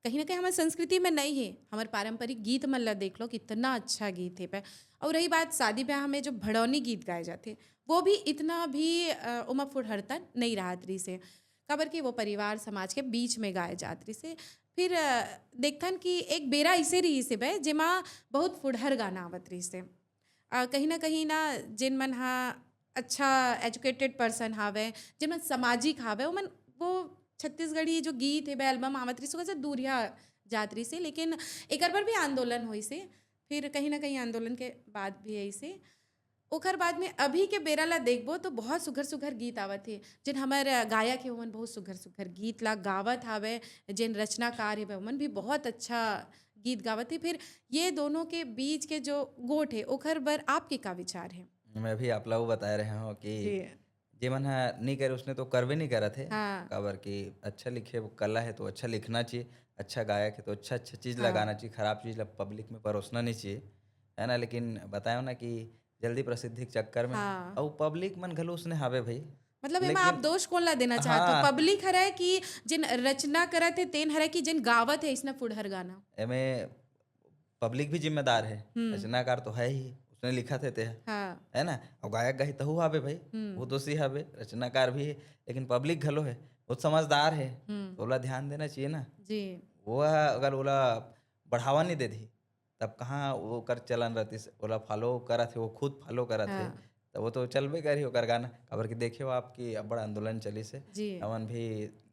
कहीं ना कहीं हमारे संस्कृति में नहीं है। हमारे पारंपरिक गीत मन ला देख लो, कितना अच्छा गीत है पे। और रही बात शादी ब्याह में जो भड़ौनी गीत गाए जाते, वो भी इतना भी, अ, ओमा फुहड़ता नहीं रहत रहिस हे, काबर कि वो परिवार समाज के बीच में गाए जात रहिस हे। फिर, अ, देखथन कि एक बेरा ऐसे रहिस हे बे, जेमा बहुत फुहड़ गाना आवत रहिस हे। अ, कहीं ना कहीं ना, जिन मन हा अच्छा एजुकेटेड पर्सन हावे, जिन मन सामाजिक हावे, ओमन वो छत्तीसगढ़ी जो गीत हे बे, एल्बम आवत रहिस, ओकर से दूरिया जात रहिस हे। लेकिन एकर बर भी आंदोलन होइस हे। फिर कहीं ना कहीं आंदोलन के बाद भी ऐसे, ओकर बाद में अभी के बेरा ला देखबो तो बहुत सुघर सुघर गीत आवत हे। जिन हमर गायक हे, ओमन बहुत सुघर सुघर गीत ला गावत हावे, जिन रचनाकार हे, ओमन भी बहुत अच्छा गीत गावत हे। फिर ये दोनों के बीच के जो गोठ हे, ओकर बर आपके का विचार हे? मैं भी आप ला वो बताए रहे हूँ कि जी। जेमन ह नहीं करे, उसने तो करबे नहीं करत हे। हाँ। काबर कि अच्छा लिखे वो कला है, तो अच्छा लिखना चाहिए, अच्छा गायक है, तो अच्छा, अच्छा चीज हाँ। लगाना चाहिए, खराब चीज ला पब्लिक में परोसना नहीं चाहिए, है ना। लेकिन बतायो ना कि जल्दी प्रसिद्धि के चक्कर में, हाँ। और पब्लिक मन घलो उसने हावे भाई। मतलब, एमा लेकिन आप दोष कौन ला देना चाहते हो? हाँ। पब्लिक हरे कि जिन रचना करत हे, तेन हरे कि जिन गावत हे, इसने फुहड़ गाना? एमे पब्लिक भी जिम्मेदार है, हम्म। रचनाकार तो है ही, उसने लिखा थे ते है, हाँ। है ना। और गायक गाही तहु हावे भाई, हम्म। वो दोषी हावे, रचनाकार भी है, लेकिन पब्लिक घलो है, वो समझदार है, हम्म। तो ओला ध्यान देना चाहिए ना। जी। वो अगर ओला बढ़ावा नहीं दे दी, तब कहाँ ओकर चलन रहतिस, ओला फॉलो करत हे, वो खुद फॉलो करत हे, हाँ। तब वो तो चलबे करही ओकर गाना, काबर कि देखे हो आपकी अब बड़ा आंदोलन चलिस हे, जी। हमन भी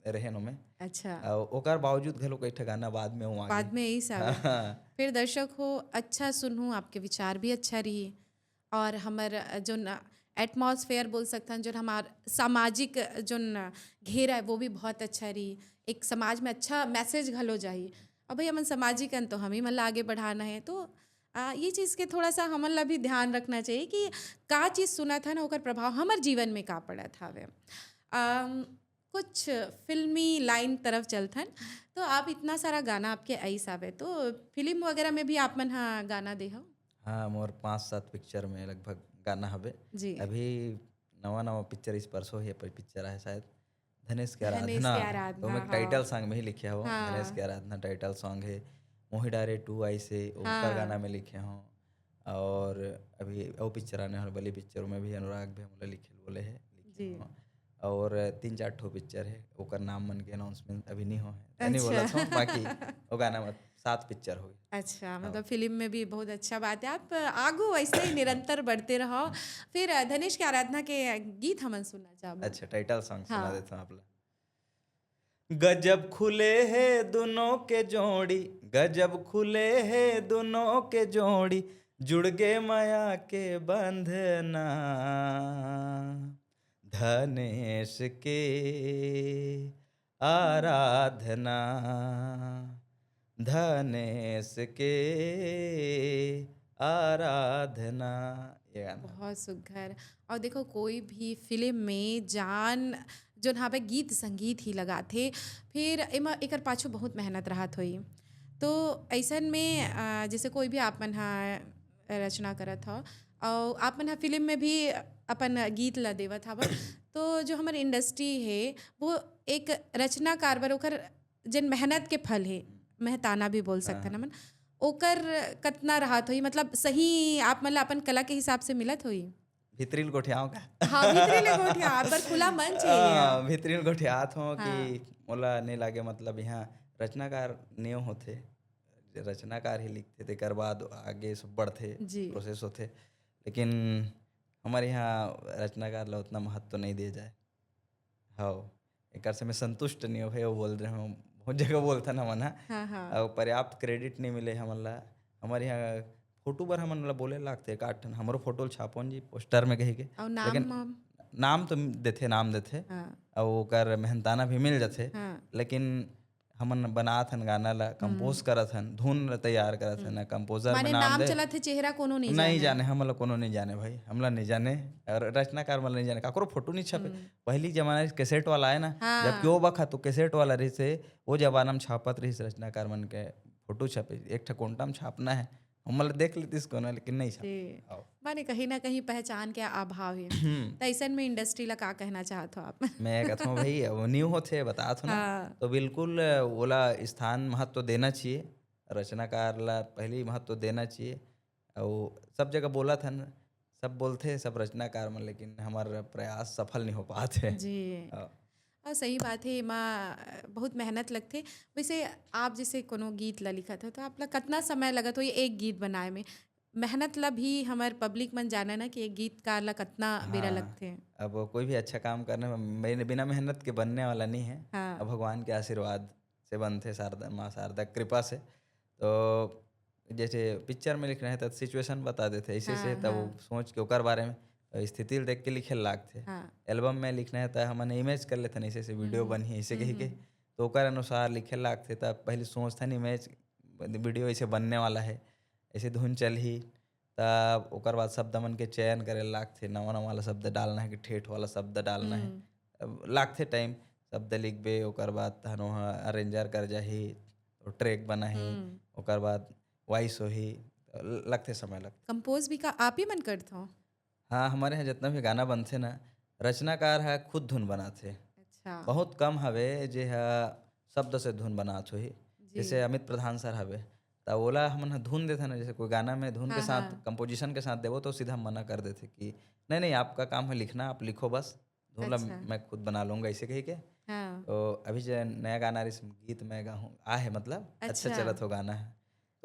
रहेन ओमे। अच्छा। अउ ओकर बावजूद घलो कई ठा गाना बाद में हुआ बाद में यही सब हाँ। फिर दर्शक हो, अच्छा सुनहूँ, आपके विचार भी अच्छा रही, और हमर जो एटमॉस्फेयर बोल सकथन, जो हमार सामाजिक जो घेरा है, वो भी बहुत अच्छा रही, एक समाज में अच्छा मैसेज घलो जाही। अब भाई, हमन सामाजिक हन, तो हम ही मन ला आगे बढ़ाना है। तो आ, ये चीज़ के थोड़ा सा हमन ला भी ध्यान रखना चाहिए कि का चीज़ सुनत हन, ओकर प्रभाव हमर जीवन में का पड़त हवे। अम, कुछ फिल्मी लाइन तरफ चलथन, तो आप इतना सारा गाना आपके आइस आवे, तो फिल्म वगैरह में भी आप मन हा गाना दे हो? हाँ, मोर पाँच सात पिक्चर में लगभग गाना हवे। जी। अभी नवा नवा पिक्चर इस परसों ही अपन पिक्चर आए शायद, धनेश के धनेश आराधना। के आराधना, तो मैं हाँ। टाइटल सॉन्ग में ही लिखे हो, हाँ। धनेश के आराधना टाइटल सॉन्ग है। मोही डारे टू आई से, ओकर हाँ। गाना में लिखे हो। और अभी वो पिक्चर आने वाला बली पिक्चर में भी अनुराग भी हमला लिखे बोले है, लिखे जी। हो। और तीन चार ठो पिक्चर है, ओकर नाम मन के अनाउंसमेंट अभी नहीं हो है, नहीं अच्छा। बोला था, बाकी वो गाना मत सात पिक्चर हो गए। अच्छा, मतलब फिल्म में भी बहुत अच्छा बात है। आप आगू वैसे ही निरंतर बढ़ते रहो। फिर धनेश के आराधना के गीत हमन सुनना चाहबो। अच्छा, टाइटल सॉन्ग सुना हाँ। देता हूँ आप ला। गजब खुले हे दुनों के जोड़ी, गजब खुले हे दुनों के जोड़ी, जुड़ गे मया के बंधना। धनेश के आराधना, धनेश के आराधना। ये गाना। बहुत सुघर। और देखो, कोई भी फिल्म में जान जोन हावे गीत संगीत ही लगाथे, फिर एमा एकर पाछू बहुत मेहनत रहत होई। तो ऐसन में अ, जैसे कोई भी आप मन हा रचना करत हो और आप मन हा फिल्म में भी अपन गीत ला देवत हव, तो जो हमर इंडस्ट्री है वो एक रचनाकार बर ओकर जन मेहनत के फल है, मेहताना भी बोल सकथन हमन, ओकर कतना रहत होई, मतलब सही आप मन ला अपन कला के हिसाब से मिलत होई? भीतरी ल गोठियाओ का? हाँ, भीतरी ले गोठिया, पर खुला मंच है ये। हाँ, भीतरी ल गोठियात हो कि मोला नहीं लागे, मतलब यहाँ रचनाकार नेव होथे, रचनाकार ही लिखथे, तेकर बाद आगे सब बढ़थे, जी। प्रोसेस होथे। लेकिन हमारे यहाँ रचनाकार ला उतना महत्व तो नहीं दिए जाए। हाँ, एकर से मैं संतुष्ट नहीं हो भाई, वो बोल रहे हो, बहुत जगह बोलथन हमन हा। हाँ, हाँ। और पर्याप्त क्रेडिट नहीं मिले हमन ला। हमारे यहाँ फोटो बर हमन ला बोले लागथे, एक आठ ठन हमरो फोटो ल छापोन जी पोस्टर में कही के। और नाम लेकिन वाम? नाम तो देथे, नाम देथे। हाँ। और ओकर मेहनताना भी मिल जाथे। हाँ। लेकिन हमन बनात हन गाना ला, कंपोज करत हन, धुन ला तैयार करत हन, कंपोजर में माने नाम नाम दे। चलत है, चेहरा कोनो नहीं नहीं जाने। जाने, हमन ला कोनो नहीं जाने भाई, हमला नहीं जाने। और रचनाकार मन ला नहीं जाने, काकरो फोटो नहीं छपे। हम्म। पहली जमाना के कैसेट वाला है ना, हाँ। जबकि वो बखत तो कैसेट वाला रहिस हे, वो जमाना में छापत रहिस रचनाकार मन के फोटो छपे, एक ठा कोंटा में छापना है, हमन ला देख लेतिस कोनो, लेकिन नहीं छापे। जी। आओ। माने कहीं ना कहीं पहचान के अभाव है। हम्म। तो ऐसन में इंडस्ट्री ला का कहना चाहत हो आप? मैं कहता हूँ भाई, वो न्यू होथे, बतात हो ना, हाँ। तो बिल्कुल ओला स्थान महत्व देना चाहिए, रचनाकार ला पहली महत्व देना चाहिए। और सब जगह बोलत हन, सब बोलथे, सब रचनाकार मन, लेकिन हमार प्रयास सफल नहीं हो पात है। जी। हाँ। और सही बात है, एमा बहुत मेहनत लगथे। वैसे आप जैसे कोनो गीत ला लिखत हो, तो आप ला कतना समय लगत हो ये एक गीत बनाए में? मेहनत ला भी हमर पब्लिक मन जाने ना कि एक गीतकार ला कतना बेरा हाँ। लगथे। अब कोई भी अच्छा काम करने में मेरे बिना मेहनत के बनने वाला नहीं है। हाँ। अब भगवान के आशीर्वाद से बनथे, शारदा, माँ शारदा कृपा से। तो जैसे पिक्चर में लिखना है तो सिचुएशन बता देथे, ऐसे ऐसे, हाँ, तब हाँ। वो सोच के ओकर बारे में, स्थिति ल देख के लिखे लागथे। हाँ। एल्बम में लिखना है तो हमन इमेज कर लेथन, ऐसे ऐसे वीडियो हम्म, बनही, ऐसे कही के। तो ओकर अनुसार लिखे लागथे, तब पहले सोचथन इमेज, वीडियो ऐसे बनने वाला है, ऐसे धुन चलही, तब ओकर बाद शब्द मन के चयन करे लागथे, नवा नवा वाला शब्द डालना है कि ठेठ वाला शब्द डालना है। हम्म। अब लागथे टाइम, शब्द लिखबे, ओकर बाद तहन ओहा अरेंजर कर जाही, तो ट्रैक बनाही, हम्म। ओकर बाद वॉइस होही, तो ल-, लगथे समय लगथे। कंपोज भी का आप ही मन करत हो? हाँ, हमारे यहाँ जितना भी गाना बनथे ना, रचनाकार है खुद धुन बनाथे। अच्छा। बहुत कम हवे जे हा शब्द से धुन बनात होही। जी। जैसे अमित प्रधान सर हवे, त ओला हमन ह धुन देथन ना, जैसे कोई गाना में धुन के हाँ, साथ, हाँ। कंपोजिशन के साथ देबो तो सीधा मना कर देथे कि नहीं, नहीं, आपका काम है लिखना, आप लिखो बस, धुन ला अच्छा। मैं खुद बना लूंगा, ऐसे कही के। हाँ। तो अभी जो नया गाना रिस गीत मैं गाहूँ आ है, मतलब अच्छा अच्छा। चलत हो गाना है,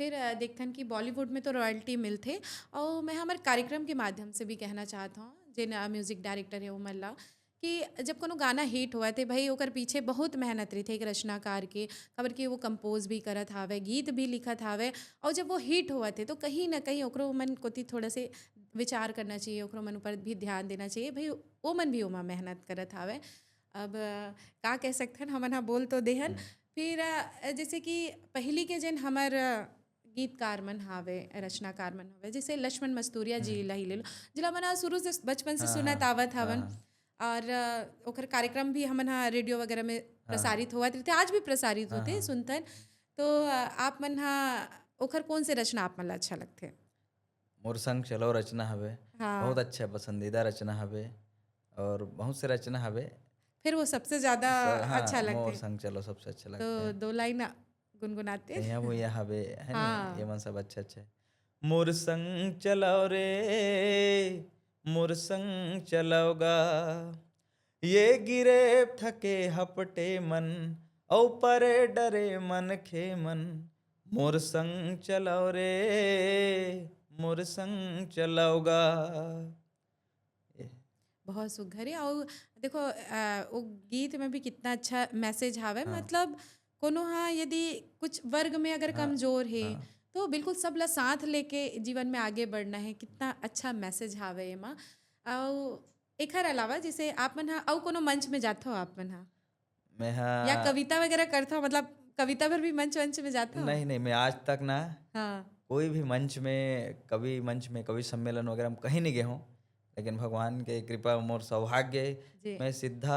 फिर अ, देखथन कि बॉलीवुड में तो रॉयल्टी मिलथे, और मैं हमर कार्यक्रम के माध्यम से भी कहना चाहत हूँ, जेन अ, म्यूजिक डायरेक्टर है ओमन ला, कि जब कोनो गाना हिट होवत हे भाई, ओकर पीछे बहुत मेहनत रहिथे एक रचनाकार के, काबर कि वो कंपोज भी करत हावय, गीत भी लिखत हावय, और जब वो हिट होवत हे तो कहीं ना कहीं ओकरो मन कोती थोड़ा से विचार करना चाहिए, ओकरो मन ऊपर भी ध्यान देना चाहिए भाई, वो मन भी ओमा मेहनत करत हावय। अब अ, का कह सकथन, हमन ह बोल तो देहन। फिर अ, जैसे कि पहली के जेन हमर अ, गीतकार मन हावे, रचनाकार मन हावे, जैसे लक्ष्मण मस्तूरिया जी ला ही ले लो, जिला मन ह शुरू से, बचपन से हाँ, सुनत हाँ, आवत हवन। हाँ। और अ, ओकर कार्यक्रम भी हमन ह रेडियो वगैरह में हाँ, प्रसारित होवत रहिथे, आज भी प्रसारित हाँ, होथे, हाँ। सुनथन। तो अ, आप मन ह ओकर कौन से रचना आप मन ला अच्छा लगथे? मोर संग चलो रचना हवे, हाँ। बहुत अच्छा पसंदीदा रचना हवे, और बहुत से रचना हवे। फिर वो सबसे ज्यादा स-, हाँ, अच्छा लगथे। मोर संग चलो सबसे अच्छा तो लगथे। दो लाइन गुनगुनाते। तैया वो ये हवे, है ना? हाँ। ये मन सब अच्छा अच्छा है। मोर संग चलो रे, मोर संग चलो गा, ये गिरे थके हपटे मन, औ परे डरे मन खे मन, मोर संग चलो रे, मोर संग चलो गा। बहुत सुघर हे। और देखो अ, वो गीत में भी कितना अच्छा मैसेज हावे, हाँ। मतलब कोनो हा यदि कुछ वर्ग में अगर हाँ, कमजोर हे हाँ। तो बिल्कुल सब ला साथ लेके जीवन में आगे बढ़ना है। कितना अच्छा मैसेज हावे एमा। और एखर अलावा जैसे आप मन हा अउ कोनो मंच में जाथो आप मन हा? मैं हा या कविता वगैरह करथो, मतलब कविता पर भी मंच वंच में जाथो? नहीं, नहीं, मैं आज तक ना हाँ। कोई भी मंच में, कवि मंच में, कवि सम्मेलन वगैरह में कहीं नहीं गए हूँ। लेकिन भगवान के कृपा, मोर सौभाग्य, जी। मैं सीधा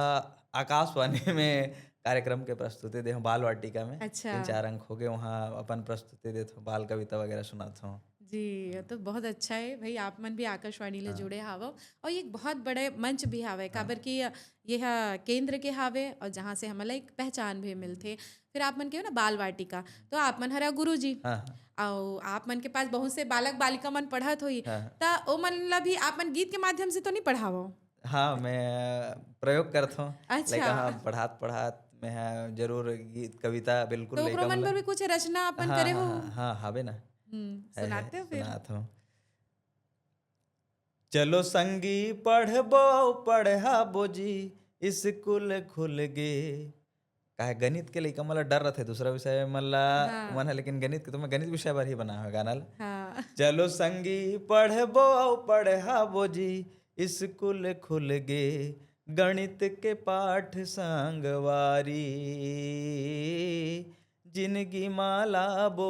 आकाशवाणी में कार्यक्रम के प्रस्तुति दे हूँ, बाल वाटिका में। अच्छा। तीन चार अंक हो गए, वहाँ अपन प्रस्तुति देत हूँ, बाल कविता वगैरह सुनात हूँ। जी, ये तो बहुत अच्छा है भाई, आप मन भी आकाशवाणी ले हाँ। जुड़े हावो और ये एक बहुत बड़े मंच भी हावे, हाँ। काबर कि ये हा केंद्र के हावे और जहाँ से हमला एक पहचान भी मिलथे। फिर आप मन के हो ना बाल वाटिका, तो आप मन हरा गुरु जी। हाँ, हाँ। अउ आप मन के पास बहुत से बालक बालिका मन पढ़त होही, हाँ, हाँ। त ओ मन ला भी आप मन गीत के माध्यम से तो नहीं पढ़ावो? हाँ, मैं प्रयोग करत हूँ। अच्छा। लइका, हाँ, पढ़ात पढ़ात मैं, हाँ, जरूर गीत कविता बिल्कुल तो लइका ओकरो मन मन ला बर भी कुछ रचना आप मन हाँ, करे हाँ, हो? हाँ, हाँ, हावे ना। हम्म, है, सुनाते है, हो फिर? सुनात हूँ। चलो संगी पढ़बो पढ़ाबो जी, स्कूल खुल गे। काहे गणित के लइका मन ला डर रथे, दूसरा विषय मन ला हाँ। मन है, लेकिन गणित के तो मैं गणित विषय बर ही बनाए हूँ गाना ला। हाँ। चलो संगी पढ़बो अउ पढ़ाबो जी, स्कूल खुल गे, गणित के पाठ संगवारी, जिनगी मा लाबो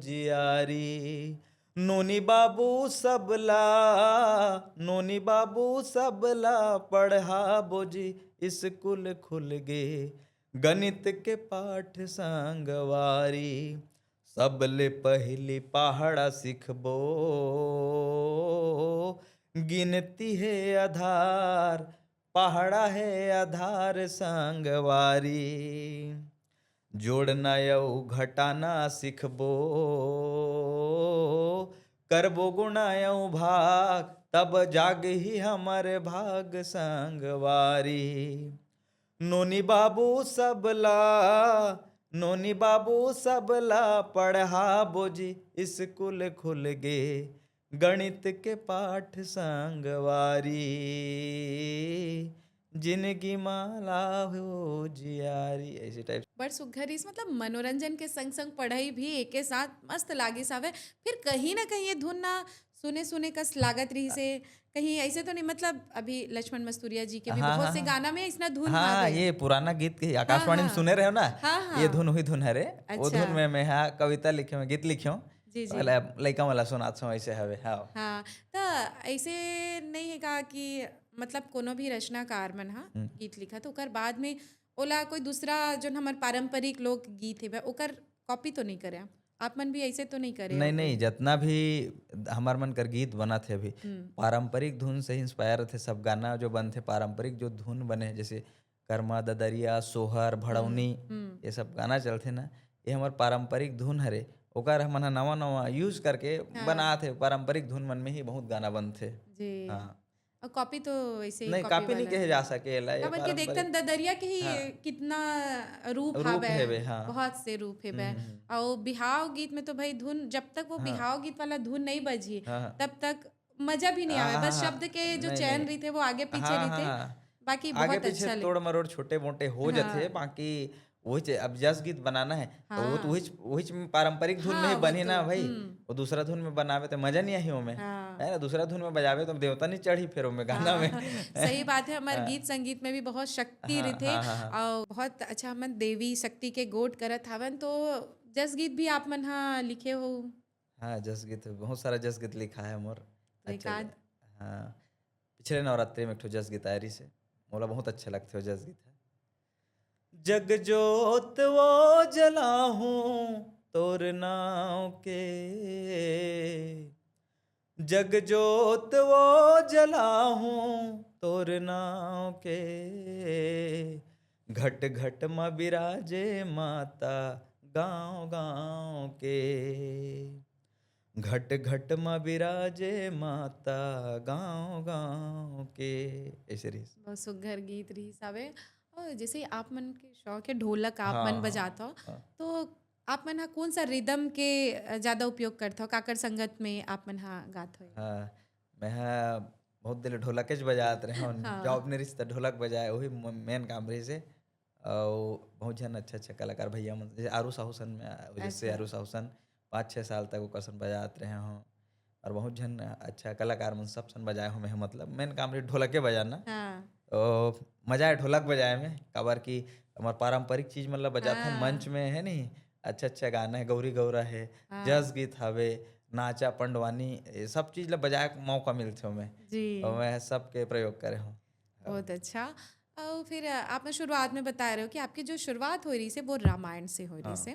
जियारी। नोनी बाबू सबला, नोनी बाबू सबला पढ़ाबो जी, स्कूल खुल गे, गणित के पाठ संगवारी। सबले पहिली पहाड़ा सिखबो, गिनती हे आधार, पहाड़ा हे आधार संगवारी। जोड़ना अउ घटाना सिखबो, करबो गुणा अउ भाग, तब जागही हमर भाग संगवारी। नोनी बाबू सबला, नोनी बाबू सबला पढ़ाबो जी, स्कूल खुल गे, गणित के पाठ संगवारी, जिनगी मा लाबो जियारी, ऐसे टाइप। बड़ सुघर इस, मतलब मनोरंजन के संग संग पढ़ाई भी एके साथ मस्त लागिस हवे। फिर कहीं ना कहीं ये धुन ना सुने सुने कस लागत रहिस हे, कहीं ऐसे तो नहीं, मतलब अभी लक्ष्मण मस्तूरिया जी के भी हाँ, बहुत हाँ, से हाँ। गाना में इसना धुन हाँ, आ गई। ये पुराना गीत के आकाशवाणी में हाँ। सुने रहे हो ना, हाँ, ये हाँ। धुन हुई धुन हरे, वो अच्छा। धुन में मैं हाँ कविता लिखे हूँ, गीत लिखे हूँ। जी, जी। वाला लइका वाला सुनात हूँ, ऐसे हवे, हाँ। हाँ, त ऐसे नहीं है का कि मतलब कोनो भी रचनाकार मन हा हम्म। गीत लिखत, ओकर बाद में ओला कोई दूसरा जो हमर पारंपरिक लोक गीत हेवय, ओकर कॉपी तो नहीं करे? आप मन भी ऐसे तो नहीं करे नहीं, होगे? नहीं, जितना भी हमर मन कर गीत बनत हे अभी, हम्म। पारंपरिक धुन से ही इंस्पायर थे सब गाना जो बनथे, पारंपरिक जो धुन बने, जैसे करमा, ददरिया, सोहर, भड़ौनी, हम्म, हम्म। ये सब गाना चलथे ना, ये हमर पारंपरिक धुन हरे, ओकर हमन ह नवा-नवा यूज़ करके हाँ। बनात हे। पारंपरिक धुन मन में ही बहुत गाना बनथे। जी। हाँ। और कॉपी तो वैसे ही नहीं, कॉपी कॉपी नहीं वाला कहे है। जा सकेला, ये काबर के पारंपरिक। देखतन ददरिया के ही हाँ। कितना रूप रूप हावय, हेवे, हाँ। बहुत से रूप हेवे। हम्म, हम्म। और बिहाव गीत में तो भाई धुन, जब तक वो हाँ। बिहाव गीत वाला धुन नहीं बजी, हाँ, हाँ। तब तक मजा भी नहीं आवे। हाँ, बस हाँ, शब्द के जो नहीं, चयन नहीं। रहिथे वो आगे पीछे हाँ, रहिथे, हाँ। बाकी आगे बहुत पीछे अच्छा लगे। तोड़ मरोड़ छोटे मोटे हो हाँ। जाथे, बाकी वही चे-, अब जस गीत बनाना है तो वो तो हाँ। वही च-, वही च-, पारंपरिक धुन में हाँ, ही वो बनी ना तो, भाई। हम्म। वो दूसरा धुन में बनावे तो मजा नहीं आही ओमे, हाँ। है ना? दूसरा धुन में बजावे तो देवता नहीं चढ़ी फिर ओमे गाना में। हाँ, सही बात है। हमारे हाँ। गीत संगीत में भी बहुत शक्ति हाँ, रहिथे। हाँ, हाँ, हाँ। और बहुत अच्छा हमन देवी शक्ति के गोठ करत हवन, तो जस गीत भी आप मन हा लिखे हो। हाँ, जस गीत, बहुत सारा जस गीत लिखा है मोर। तो अच्छा एकाध? लग-, हाँ, पिछले नवरात्रि में एक ठो जस गीत आय रहिस हे, मोला बहुत अच्छा लगथे वो जस गीत है। जग जोत वो जलाहूं तोर नाव के, जग जोत वो जलाहूं तोर नाव के, घट घट म बिराजे माता गांव गांव के, घट घट म बिराजे माता गांव गांव के। ऐसे रहिस। बहुत सुघर गीत रहिस हवे। और जैसे आप मन के शौक है ढोलक, आप हाँ, मन हाँ, बजात हो, हाँ। तो आप मन हा कौन सा रिदम के अ, ज्यादा उपयोग करत हो? काकर संगत में आप मन हा गात हो? हाँ, मैं हा बहुत दिन ले ढोलकेच बजात रहे हूँ। हाँ। जॉब नहीं रहिस त ढोलक बजाए, वही म-, मेन काम रहिस हे। और बहुत झन अच्छा अच्छा कलाकार भैया मन, जैसे आरू साहू सन में आ-, जैसे अच्छा। आरू साहू सन पाँच छः साल तक ओकर सन बजात रहे हूँ। और बहुत झन अच्छा कलाकार मन सब सन बजाए हूँ मैं, मतलब मेन काम रहिस ढोलके बजाना। हाँ। तो मजा आए ढोलक बजाए में, काबर कि हमार पारंपरिक चीज मन ला बजाथन हाँ। मंच में, है नहीं? अच्छा अच्छा गाना है, गौरी गौरा है, हाँ। जस गीत हवे, नाचा पंडवानी, ये सब चीज ला बजाए के मौका मिलथे ओमे। जी। और मैं सबके प्रयोग करे हूँ। बहुत अच्छा। और फिर अ, आप शुरुआत में बता रहे हो कि आपकी जो शुरुआत हो रही से वो रामायण से हो रही हाँ। से।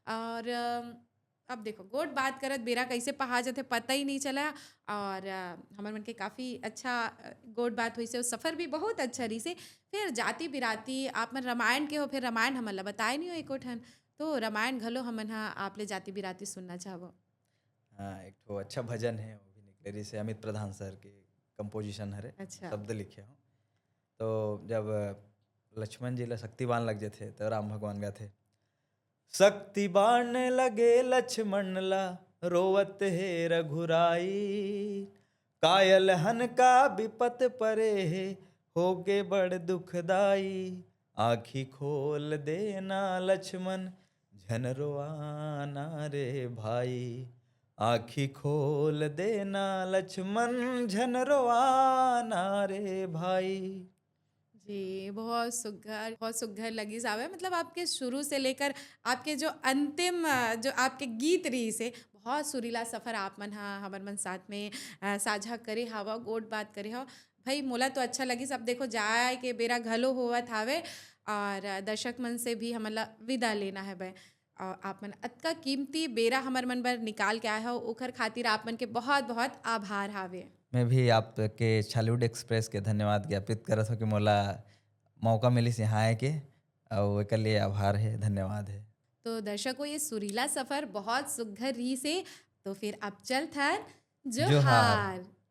और अ, अब देखो, गोठ बात करत बेरा कैसे पहा जाथे पता ही नहीं चला। और अ, हमर मन के काफी अच्छा अ, गोठ बात हुई से, वो सफर भी बहुत अच्छा रही से। फिर जाति बिराती, आप मन रामायण के हो, फिर रामायण हमन ला बताए नहीं हो एको ठन, तो रामायण घलो हमन हा आप ले जाति बिराती सुनना चाहबो। हाँ, एक ठो अच्छा भजन है, वो भी निकले रहिस हे, अमित प्रधान सर के कंपोजिशन हरे, अच्छा। शब्द लिखे हो। तो जब लक्ष्मण जी ला शक्ति बाण लग जाथे तो राम भगवान गाथे, शक्ति बाण लगे लक्ष्मण ला, रोवत हे रघुराई, कायल हन का विपत परे हे, होगे बड़ दुखदाई। आँखी खोल देना लक्ष्मण, झन रोवाना रे भाई। आँखी खोल देना लक्ष्मण, झन रोवाना रे भाई। जी, बहुत सुघर, बहुत सुघर लगिस हवे। मतलब आपके शुरू से लेकर आपके जो अंतिम, अ, जो आपके गीत रहिस हे, बहुत सुरीला सफर आप मन हा हमर मन साथ में, अ, साझा करे हवा, गोठ बात करे हव। भाई, मोला तो अच्छा लगिस। अब देखो, जाए के बेरा घलो होवत हावे और, अ, दर्शक मन से भी हमन ला विदा लेना हवे। और आप मन अतका कीमती बेरा हमर मन बर निकाल के आए हव, ओखर खातिर आप मन के बहुत, बहुत आभार हावे। मैं भी आपके छालीवुड एक्सप्रेस के धन्यवाद ज्ञापित करत हूँ कि मोला मौका मिलिस यहाँ आए के, और एकर लिए आभार है, धन्यवाद है। तो दर्शकों, ये सुरीला सफर बहुत सुघर रहिस हे, तो फिर अब चलथन जोहार। जोहार।